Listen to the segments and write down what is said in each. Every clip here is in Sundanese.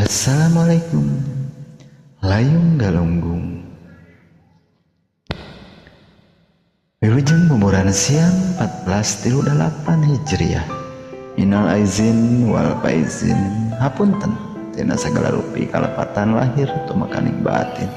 Assalamualaikum. Layung Galunggung. Wilujeng buburan siang 1438 Hijriah. Minal aizin wal faizin. Hapunten tina sagala rupi kalepatan lahir tumekaning batin.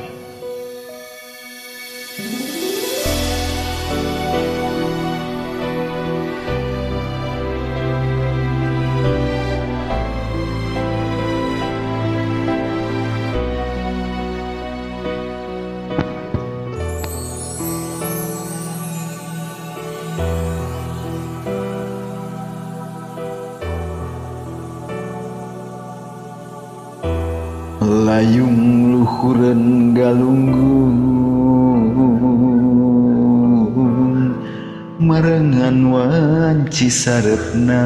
Layung luhureun galunggung merengan wanci sareupna,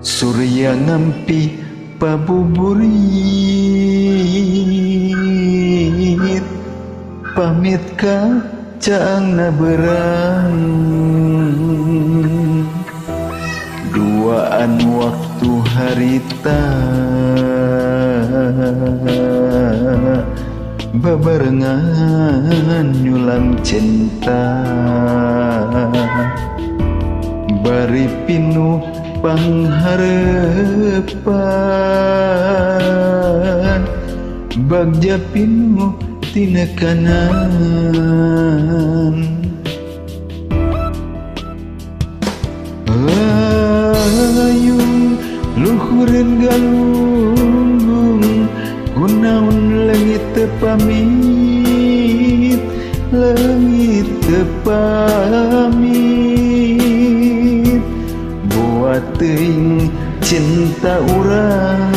surya ngampi pabuburit pamit ka caangna berang. Duaan waktu harita babarengan nyulam cinta, bari pinuh pangharepan bagja pinuh tinekanan. Layung luhureun galunggung kunaon leungit teu pamit, leungit teu pamit. Buat teuing cinta urang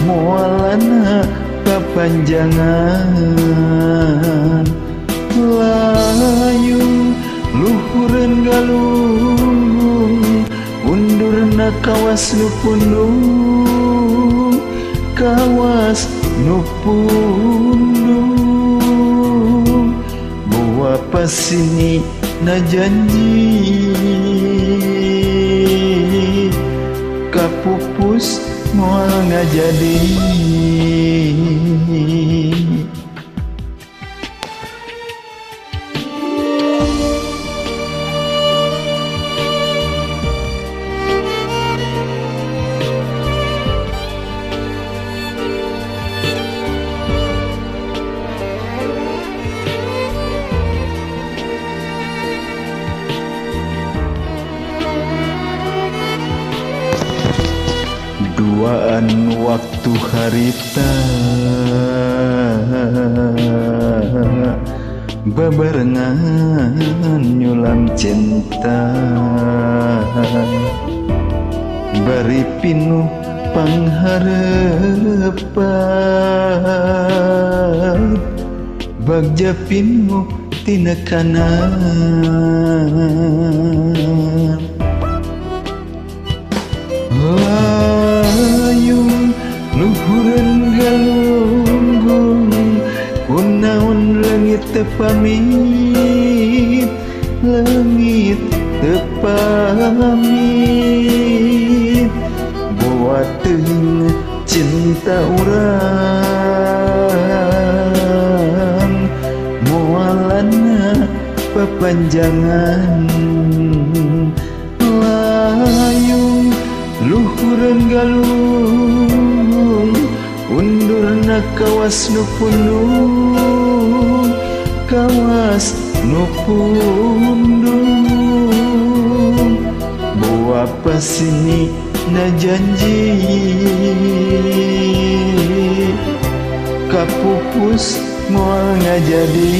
moalana papanjangan. Layung luhureun galunggung undurna kawas nu pundung, kawas nu pundung. Buah pasini na janji kapupus moal ngajadi. Duaan waktu harita babarengan nyulam cinta, bari pinuh pangharepan bagja pinuh tinekanan. Layung luhureun galunggung kunaon leungit teu pamit, leungit teu pamit. Buat teuing cinta urang moalana papanjangan. Layung luhureun galunggung undurna kawas nu pundung, kawas nu pundung. Buah pasini na janji kapupus moal ngajadi.